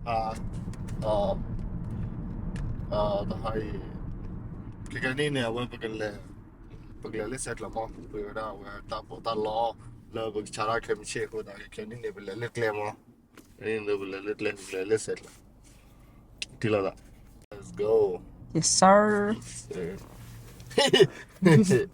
အ အ တဟါအံၤ ခဲကနံၣ်န့ၣ် အဝဲပကလဲၤ ပကလဲၤလၢစဲးကျၢၤမး ပှ့ၤဝဲဒၣ်အဝဲတၢ်ပီးတၢ်လီလၢပကဆါတၢ်ခဲမုၢ်ဆ့ၣ်အဃိသတး ခဲကနံၣ်န့ၣ် ပလဲၤလၢကျဲမး ပလဲၤလၢကျဲ ပလဲၤလၢစဲးကျၢၤ ထံၣ်လိာ်သး Let's go. Yes sir. Yes sir.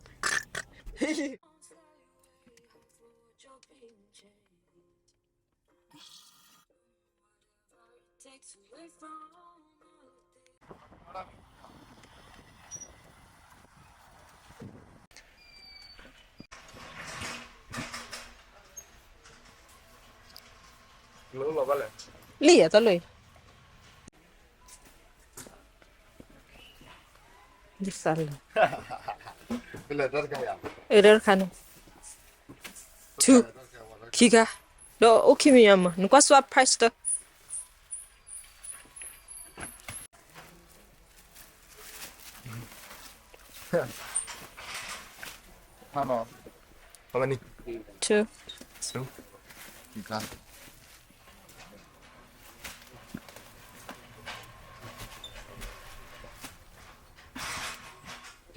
လံာ်အတၢ်လၢ ဒ်သးလၢ အတၢ်တခါန့ၣ် two ခံခါ ဒီးအိၣ်ခံမံၤညါမး နကွၢ်စှၤ price တၢ် How many? Two. Two? Okay.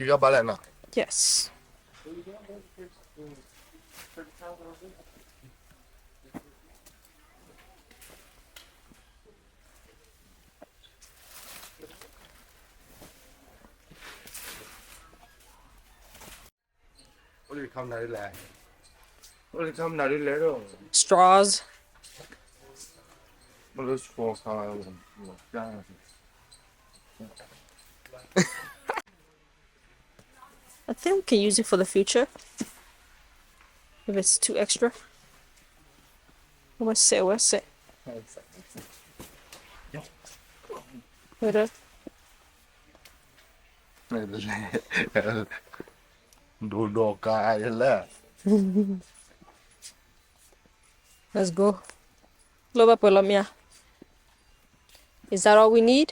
You got ballet now? Yes. What do you come now? What do you come now? Straws. What is straws? I think we can use it for the future. If it's too extra. What's it? What's it? Wait up. ဒိၣ်ဒိၣ်ကါလၢ Let's go. လိၣ်ဘၣ်ပှဲၤလီၤမ့ၢ်ဧါ Is that all we need?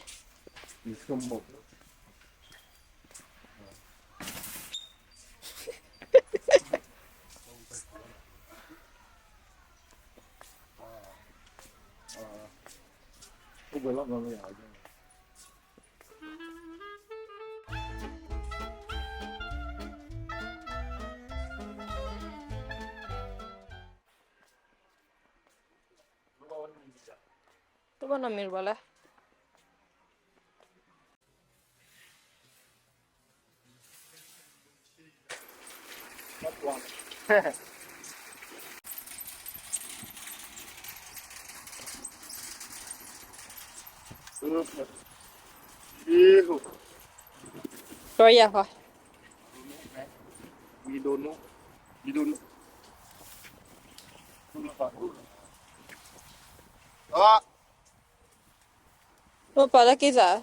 Tubana mirwala. Roya. Ôpa laki sa.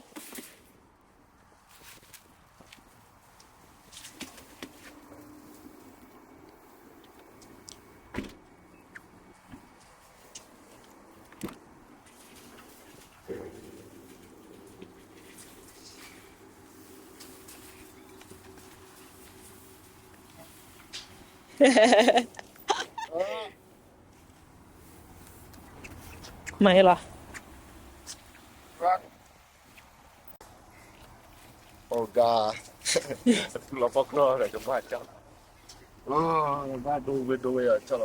Mailah. Oh God. Lupok no, ada cuma cak. Oh, ba do we do we ya cak.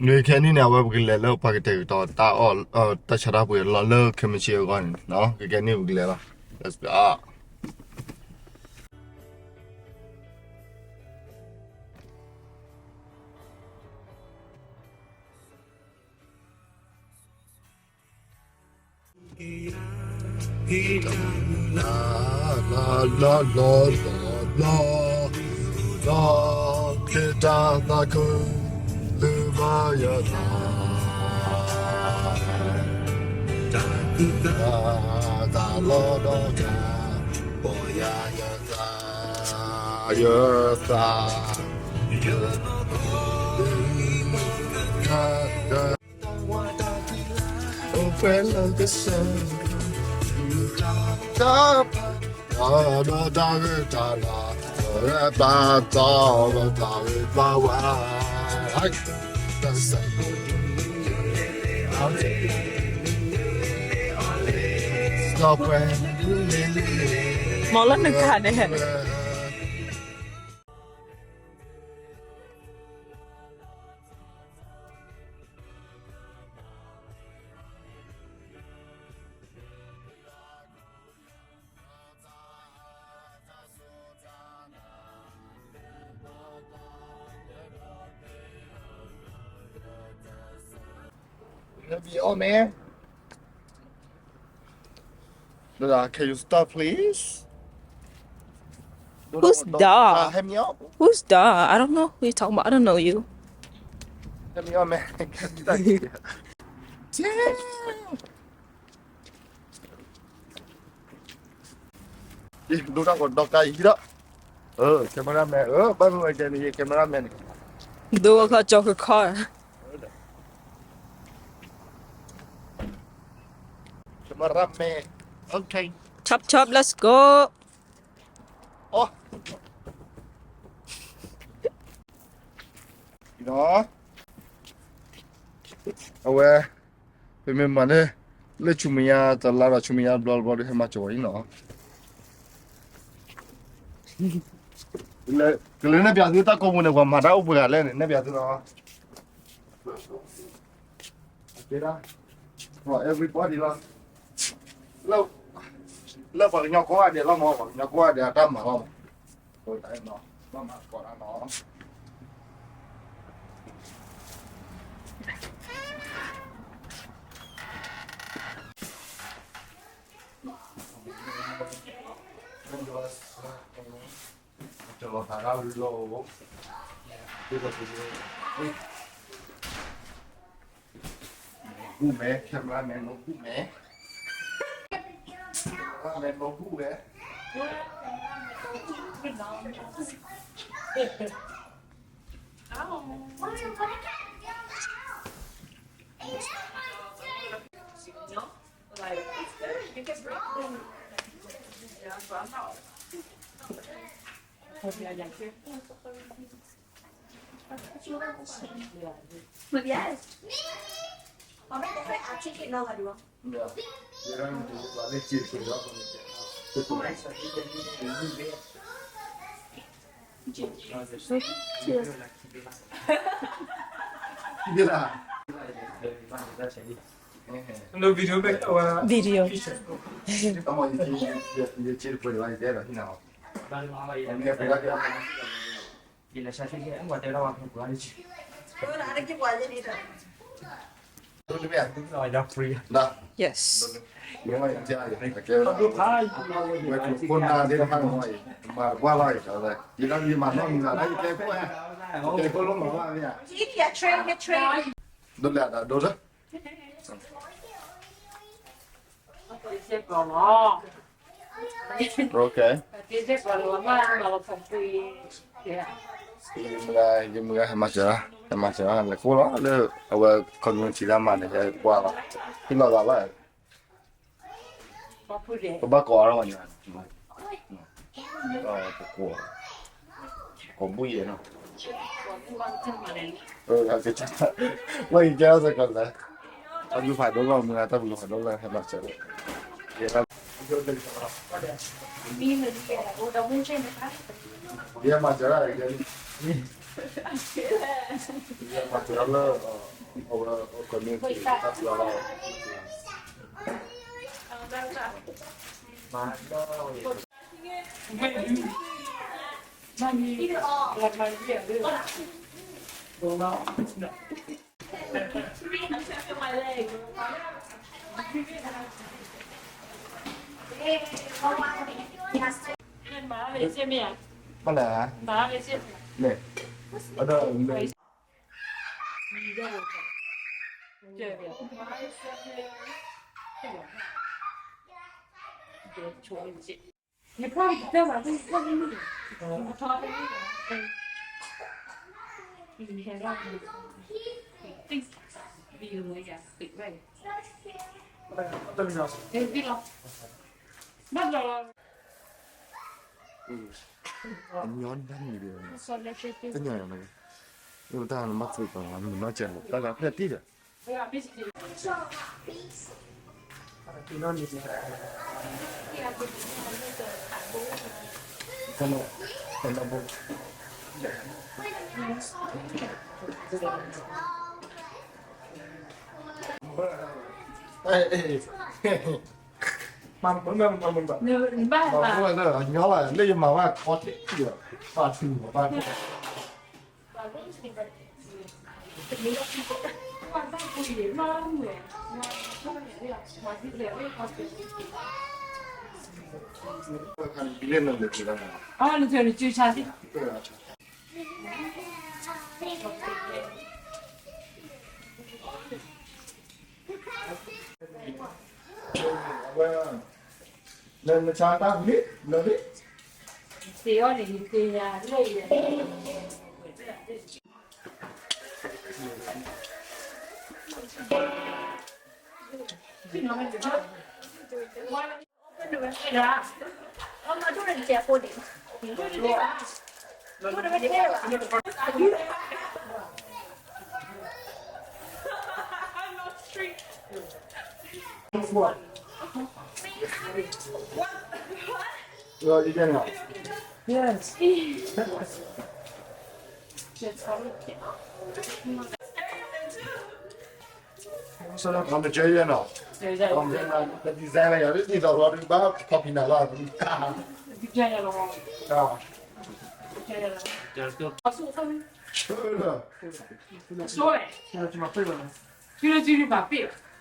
နွေခဲနံၣ်န့ၣ် အဝဲပကလဲၤလၢပှၤကတဲာ်ကတီၤတၢ်အီၣ် တၢ်ဆါတၢ်ပှ့ၤလီၤလၢခဲမုၢ်ဆ့ၣ်အဂီၢ်န့ၣ်နီၤ ကကဲန့ၣ်ပကလဲၤလီၤ Let's go. လီၤလီၤလီၤလီၤလီၤ က့ၤတၢ်သးခု သုဘၣ်ယသး တၢ်လီၢ်ဒီးတၢ် ပီၢ်ယၤယသး, ယသး, ယသး, အိၣ်ပှဲၤလၢကစၢၢ်, တၢ်ဖး, တၢ်ဒီးတၢ်ဂ့ၤတၢ်လၤ, တၢ်ဂ့ၤတၢ်လၤဝဲ, တၢ်စဲး မ့ၢ်လၢနခါန့ၣ် Help me out, man. Brother, can you stop, please? Who's dog? Uh, help me out. Who's dog? I don't know who you're talking about. I don't know you. Help me out, man. Damn. ဒိၣ်တၢ်ကီးဒီကါအံၤဒီး, cameraman, ဘၣ်မနုၤအကဲန့ၣ် cameraman န့ၣ်, ဒိၣ်အခီကၠီကခီ, cameraman, okay, chop chop, let's go. အဝဲ ပမ့ၢ်မၤန့ၣ် လၢဆူမဲာ်ညါတလါဒီး ဆူမဲာ်ညါတဘျီတဘျီဒီး ဟဲမၤစၢၤဝဲအံၤနီၤ. ကလဲၤနဲၣ်ပၠးသုတၢ်ကိးမူန့ၣ် ပှၤမၤတၢ်အိၣ်ပှဲၤဂၤလဲၣ်န့ၣ် နဲၣ်ပၠးသုနီၤ. ကဲဒၣ် for everybody လီၤ. လၢ လၢပှၤကညီကိးဂၤဒဲးလီၤမး, ပှၤကညီကိးဂၤဒဲးအတၢ်မၤလီၤမး. ဘၣ်မၤကိးတၢ်နီၤ. ကလီၤသးဒၣ်လီၤ, ဘူၣ်မဲ, cameraman နအိၣ်ဘူၣ်မဲ, cameraman နအိၣ်ဘူၣ်ဝဲ. Video. Yes. Okay. ယမုၢ်ဂၤ ဟဲမၤစၢၤ, ဟဲမၤစၢၤ လဲၤဃိလီၤ လၢအဝဲ community လၢအမၤန့ၣ် ဟဲကွၢ်လီၤ, ဟ့ၣ်လီၤသးဘၣ်, ပဘၣ်ကိးအီၤလီၤမး, ပကိး, ကိးဘူၣ်ယဲနီၤ, ဝဲကဲစ့ၢ်ကီးလၢ တၢ်ဘျုးဖးဒိၣ်လီၤ မုၢ်ဂၤ တၢ်ဘျုးဖးဒိၣ်လၢဟဲမၤစၢၤ, ယဲမၤစၢၤ, ယဲမၤစၢၤလၢ အဝဲ community တၢ်ဘျုးလီၤ. ယဖီၣ်ကတၢၢ်ဘၣ် ဖီၣ်ကတၢၢ် အထီတမ့ၢ်ဘၣ် ဘၣ်လီၤ အညီနၢ်မံၤဒီး တၢ်မၤသ့ၣ်ပှၤမုၢ်နီၢ်ကဲးလီၤ တၢ်ဂၤဖျဲၣ်တံၢ်ဒီး မၤမုာ်ဘၣ် မၤမုာ်ဘၣ် မၤမုာ်ဘၣ် ညီဘၣ် လၢယမၤဘၣ်ခီတံၢ်ဒီး ပာ်ထူဘၣ် နဆါတၢ်ဟူလံ လၢလံ Yes. So dat gaan we jaren nog. Dan zijn we de designer, ja, dit is al wat ik bouw, copy naar later. Ja. Sorry. ကၠိလၢကၠိန့ၣ်ဘၣ်ပ့ၢ်လီၤ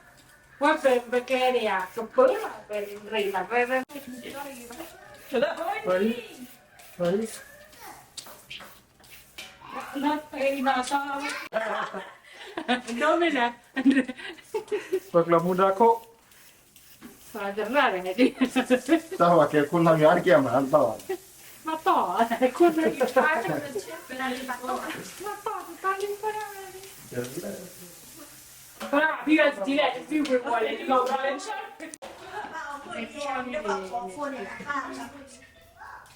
ဝဲပကဲန့ၣ်ယၤ ကပၢလီၤ ပရ့လီၤ ဝဲဝဲ Ready? Ready? ဒိမ့ၢ်နၤ ပကျီၢ်မူဒါခိၣ် တၢ်ဝဲကဲခိၣ် လၢမ့ၢ်အါတက့ၢ်မး တၢ်ဘၣ် မၤတီၢ် ခိၣ်နၢ်က့ၤဖး မၤတီၢ်တတၢ်လံ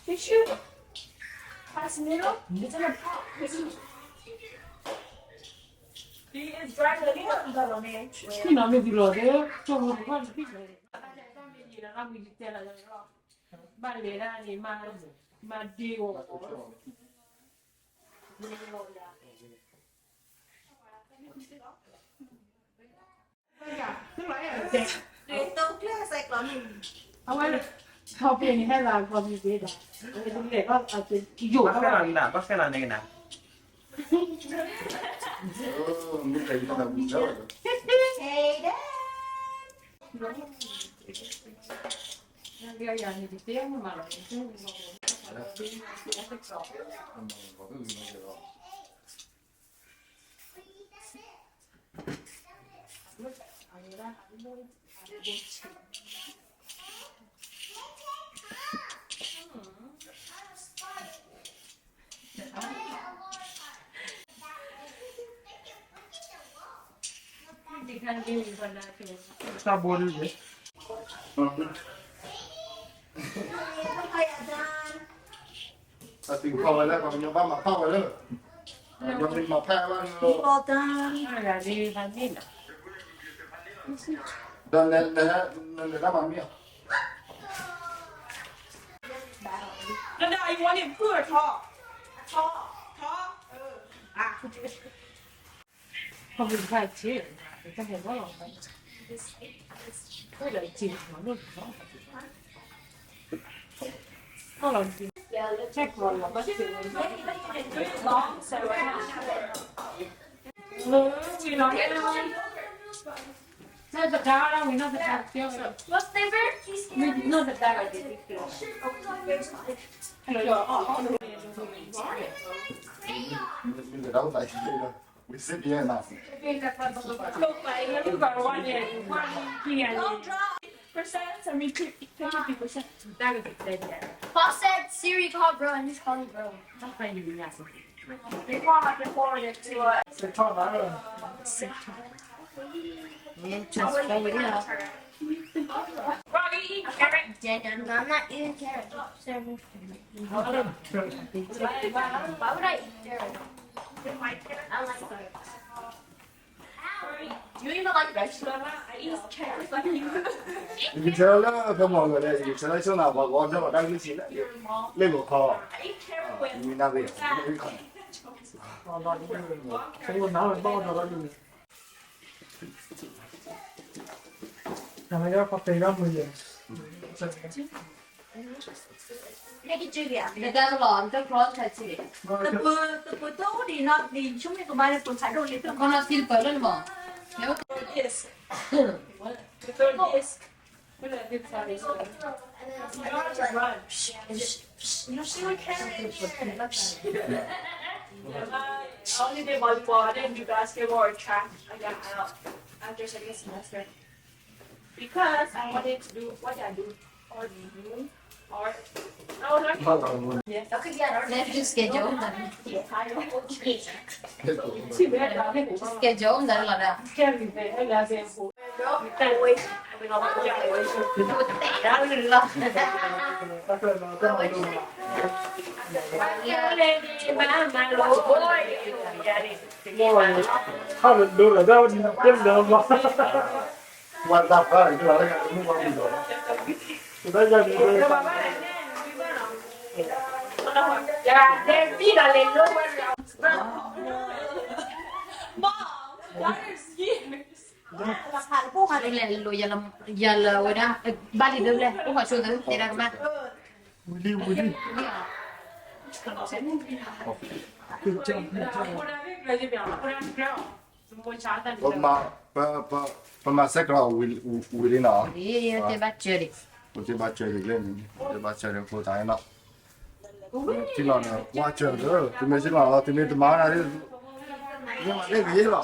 Tissue. Pass the needle. It's in a pot. He is driving the needle. ဘၣ်လဲၤဒၣ်န့ၣ် မၤဒ့အီၤ အဝဲ ခီပ့ၤန့ၣ် ဟဲလီၤခီပ့ၤဒီး အဝဲတလဲၤဘၣ် အကယိာ်ဘၣ် ဘၣ်ခဲလၢာ်န့ၣ်ကနၤ Hey, Dad. တၢ်ဘိဒ်လဲၣ် အသုးဖီၣ်ဝဲလၢ ပှၤကညီဘၣ်မၤဖးဝဲလၢ ပှၤကညီမၤဖးဝဲလၢ ဒီးလဲၤလဲၤလဲၤတၢ်မၤမံၤအီၤ Linda, you want it blue or tall? Tall. Tall? Ah. Probably five two. It's okay, well, like, we're like two. Hold on. Check one. Blue, we don't get one. Not the dog, we know the dog. What flavor? We know the dog. We sit here now. Don't drop. Percent, seventy-two, seventy-two percent. Paul said Siri called bro and he's calling bro. That's why you realize it. They call, they forward it to us. Just forward it up. Bro, you eat carrot? Yeah, yeah, no, I'm not eating carrot. Why would I eat carrot? I like carrots. You even like vegetables? I eat carrots like you. ယဆၢလၢဖဲမီၤဂၤလဲၣ် ယဆၢလၢဆိနၤပှၤကီၢ်ဒီးတၢ်ဂုၢ်ဆံးလဲၣ် လ့ၣ်လိာ်ခီ I eat carrot with မံနၢ်ဂ့ၢ် တပူၤတအိၣ်ဒံးနီၢ်ဒံး ဆိမိၣ်ကမၤလၢပူၤဖးဒိၣ်လံ This. Only did volleyball, I didn't do basketball or track. I got out after second semester because I wanted to do what I do all noon. Or, oh, not all noon. Yes. Okay, yeah, let's just schedule. Yes, I don't. Schedule လီၤဒၣ်. Mom, what is years? ယၤလၢဝဲဒၣ် ဘၣ်လံဒၢလဲၣ် အိၣ်ဃီဆိသၢ တဲဒၣ်ကမၣ် ဝံၤလံ ဝံၤလံ ပမၤ ပ ပ ပမၤဆဲးကျိးဝံၤလံနီၤ တဲဘၣ်စၢၤဒံး ပတဲဘၣ်စၢၤဒံးလၢန့ၣ် တဲဘၣ်စၢၤဒံးဖိသၣ်နီၤ ထံလီၤန့ၣ် ကွၢ်စၢၤလၢ သုမ့ၢ်ထံလီၤလီၤ သုမ့ၢ်တမၤနၤ သုမ့ၢ်မၤသ့ဂ့ၤလီၤ ပှၤ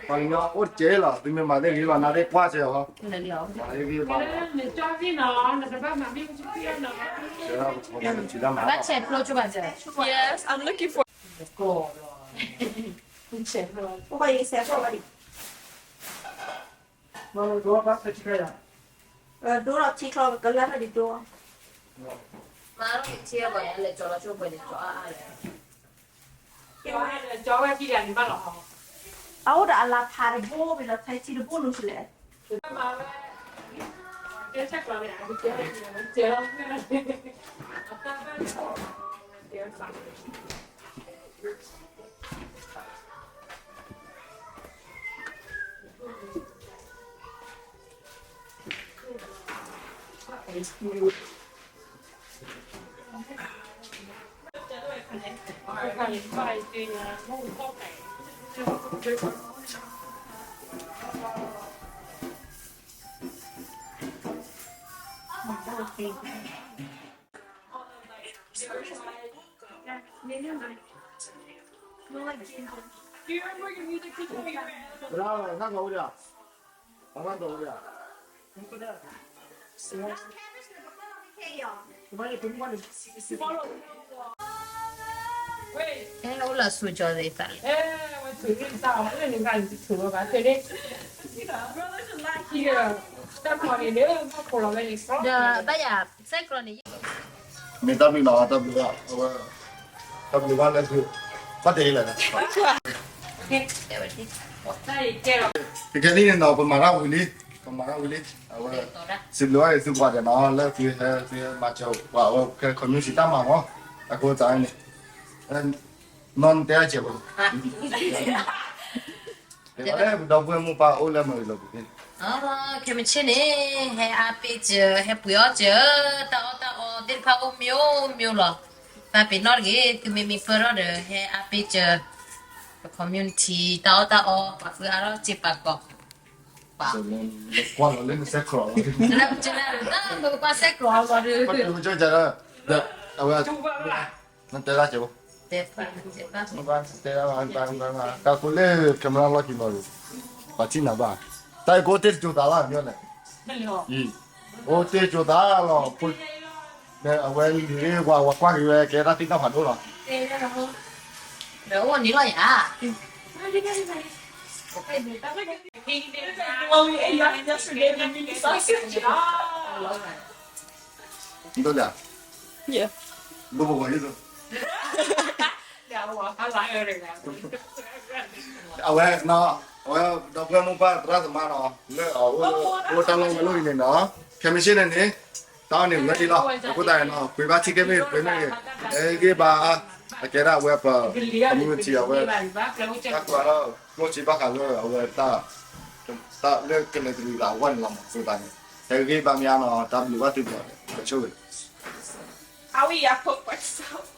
ကညီအိၣ်တကဲလီၤ သုမ့ၢ်မၤသ့ဂ့ၤလီၤ နၤသ့ကွၢ်စၢၤအီၤ မၤသ့ဂ့ၤလီၤ ဘၣ်ဆဲးဖျိကၠိဘၣ်စၢၤ Yes, I'm looking for. ဒိၣ်ထီၣ်ထံချီကလၢ်ထီၣ်ဒံးဒိၣ် မၤထီၣ်က့ၤထံအဂီၢ်န့ၣ် အလဲၤကၠီလီၤဆိပှဲၤန့ၣ် ကၠီအါအါလဲၣ် အအိၣ်ဒီးအလါဖးတဘိ မ့ၢ်လီၤထဲထံတဘိလိၤဆူလဲၣ် အဲ အိၣ်လၢဆူကၠီသ့ၣ်တဖၣ်လီၤ ဒီးဘၣ်ယၤ စဲးကျိးန့ၣ် မ့ၢ်တၢ်ဘျုးနီၤ တၢ်ဘျုးဘၣ် အဝဲ တၢ်ဘျုးဘၣ်လၢသု ဘၣ်တဲလၢာ် ကဲသ့ၣ်န့ၣ်နီၤ ပမၤတၢ်ဝံၤလံ ပမၤတၢ်ဝံၤလံ အဝဲ စံးဘျုးဘၣ်သုကိးဂၤဒဲးနီၤ လၢသုဟဲ သုဟဲမၤစၢၤပှၤ အဝဲကဲ community တၢ်မၤမီၤ အဃိသတးန့ၣ် နီၢ်တဲအစဲးဖိ တဲဘၣ်လၢပဒီပုၢ်ဝဲၢ်မိၢ်ပၢ်အိၣ်လၢမၤဂ့ၤလီၤပူၤသ့ၣ် ခဲမုၢ်ဆ့ၣ်န့ၣ် ဟဲအါပ့ၤစၢၤ ဟဲပှ့ၤအီၣ်စၢၤ တၢ်အီၣ်တၢ်အီသ့ၣ်တဖၣ်အိၣ်မ့ၢ်အိၣ်မ့ၢ်အိၣ်လီၤ သးပ့ၤနီၣ်တဂ့ၤ သုမ့ၢ်မံပၢၢ်ထီၣ်ဒီး ဟဲအါပ့ၤစၢၤ ပ community တၢ်အီၣ်တၢ်အီ ပှၤဃုအါထီၣ်စ့ပာ်ကီၤ ကွၢ်လီၤလၢနစဲးကျိး ကွၢ်စဲးကျိးလီၤဒီး အဝဲ နတဲဒၣ်ကဲးဖိ တဲဒၣ် တၢ်ကိးလၢ camera လီၢ်ခံလီၤဒီး ပှၤထံၣ်နၤဘၣ် တၢ်အံၤကိးတ့ၢ်တကၠိၤသးဘၣ် မ့ၢ်လဲၣ် အံၤ အိၣ်တ့ၢ်ကၠိသးလီၤ, အဝဲလံၤဝဲ ဝဲကွၢ်က့ၤဝဲ ကဲတၢ်သ့ၣ်နီၣ်ဖးဒိၣ်လီၤ. ဒိၣ်လၢ အဝဲ အဝဲ ဒီပုၢ်ဝဲၢ်မိၢ်ပၢ်သရၣ်သမါနီၤ လၢအအိၣ်လၢ အိၣ်တၢ်လီၢ်ဝဲလိၣ်အံၤန့ၣ်နီၤ, ခဲမုၢ်ဆ့ၣ်န့ၣ်န့ၣ် တၢ်အီၣ်န့ၣ်ဝဲဒ်လီၤ. အဃိသတးန့ၣ်နီၤ ပှ့ၤဘၣ်ထံက့ၢ်မ့ၢ်ဂ့ၤ ပှ့ၤမ့ၢ်ဂ့ၤ ဟဲဂ့ၢ်ဘါ အကဲဒၣ်အဝဲပ community အဝဲ တၢ်ကွၢ်လၢ ကျိၣ်စ့ဘၣ်ဃးလၢအဝဲ တၢ်လၢကလဲၤတရံးသးအဂီၢ်န့ၣ်လီၤမး. အဃိသတးန့ၣ် ဟဲဂ့ၢ်ဘါမးနီၤ တၢ်ဘျုးဘၣ်သုဒီး ဆိၣ်ဂ့ၤ I will put myself